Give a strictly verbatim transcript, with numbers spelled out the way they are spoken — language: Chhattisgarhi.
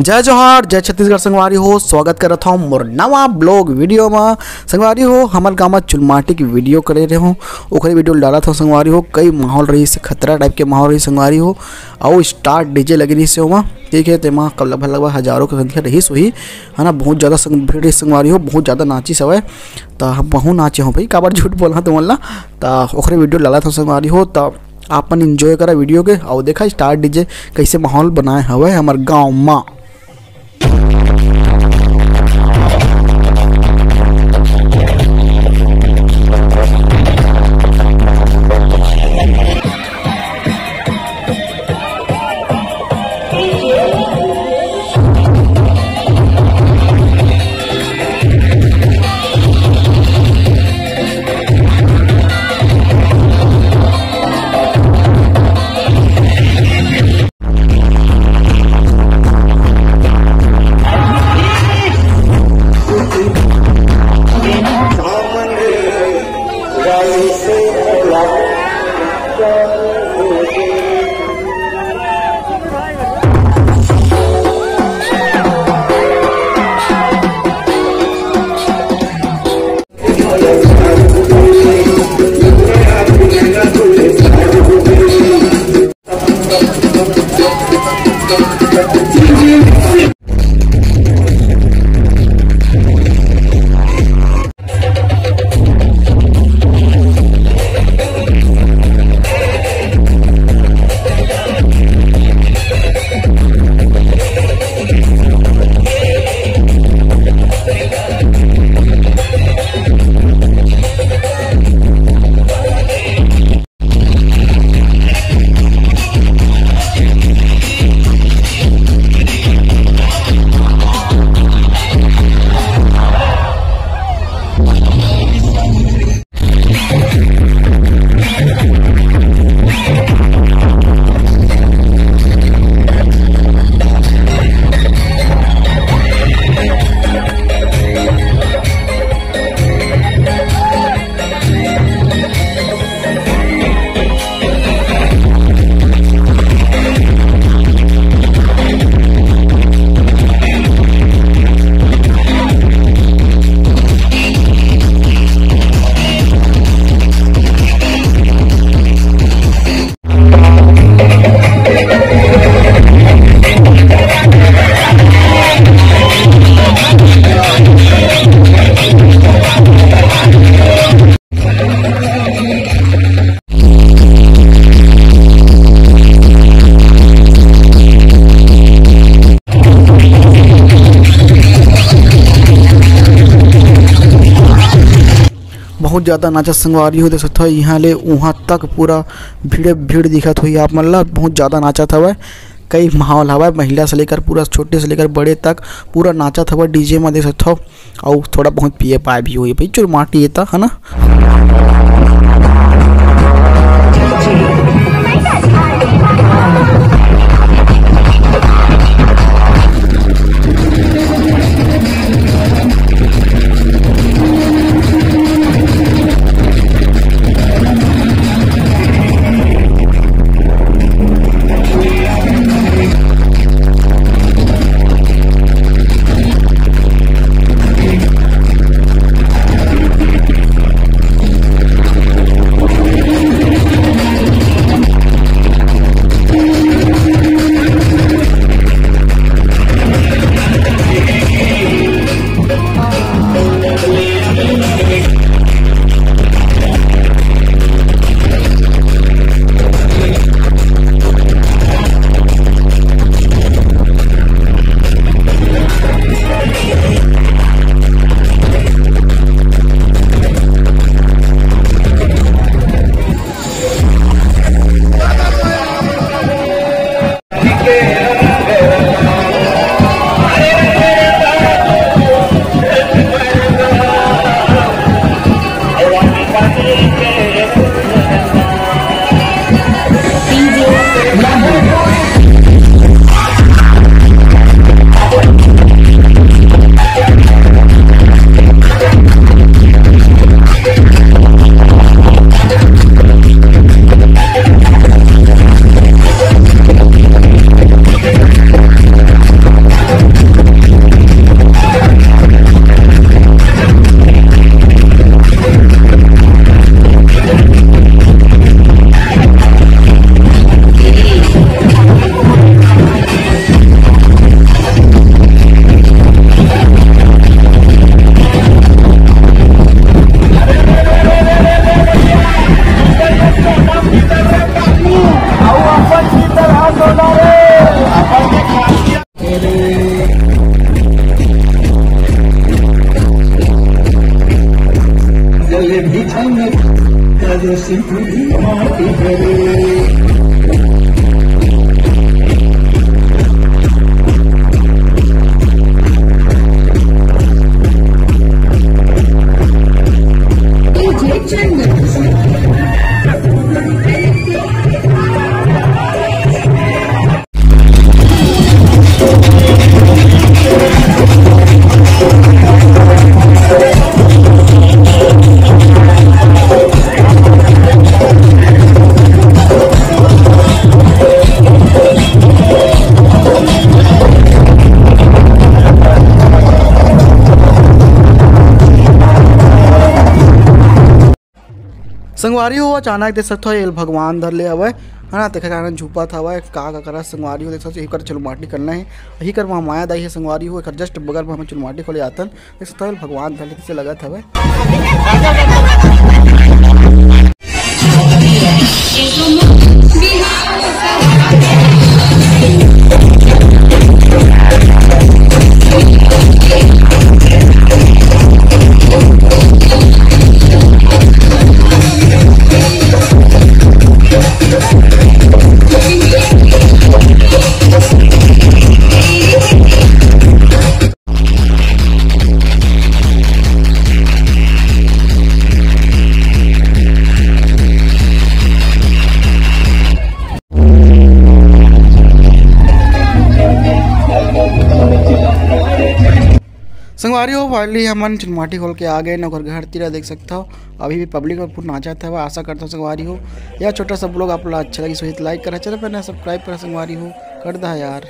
जय जोहार, जय छत्तीसगढ़ संगवारी हो, स्वागत करत हौं मोर नवा blog video म। संगवारी हो, हमर गांव म चुलमाटी के video करे रहे हो, ओखरे video डालत हौं संगवारी हो। कई माहौल रहिस हे, खतरा type के माहौल रहिस हे संगवारी हो, अउ star DJ लगे रहिस हे ओमा, ठीक है, तेमा कब लगभग लगभग हजारों के संख्या रहिस होही, है ना। बहुत ज्यादा संग-, भीड़ रहिस संगवारी हो, बहुत ज्यादा नाचिस हवय। त हम महू नाचे हौं भाई, काबर झूठ बोलहूं तुमन ला। त ओखरे video डालत हौं संगवारी हो, त आप मन enjoy करा video के, अउ देखा star DJ कैसे माहौल बनाए हवय हमर गांव म। बहुत ज्यादा नाचा संगवारी हो, देख सकत हो, यहाँ ले वहाँ तक पूरा भीड़े भीड़ दिखत होही आप मन ला। बहुत ज्यादा नाचत हवय, कई माहौल हवय, महिला से लेकर पूरा छोटे से लेकर बड़े तक पूरा नाचत हवय DJ में, देख सकत हो। अउ थोड़ा बहुत पिए पाए भी होही भाई, चुरमाटी ये त, है ना। जलेबी खाने का जो सिंपल माटी करे। संगवारी हो, अचानक देख सकत हो, एल भगवान धर ले हवय, है ना। तेखर कारण झूपत हवय, का का करा संगवारी हो, देख सकत हो, एकर चुलमाटी करना है। यही कर महामाया दाई है संगवारी हो, एकर just बगल में हमन चुलमाटी खोले आथन। देख सकत हो, एल भगवान धर ले कइसे लगत हवय। संगवारी हो, finally हमन चुलमाटी खोल के आ गए न ओकर घर तीरा, देख सकत हो। अभी भी public में फुल नाचत हवय। आशा करत हो संगवारी हो, यह छोटा सा vlog आप ला अच्छा लगिस होही त like करा, channel पर नया subscribe करा संगवारी हो, कर दा यार।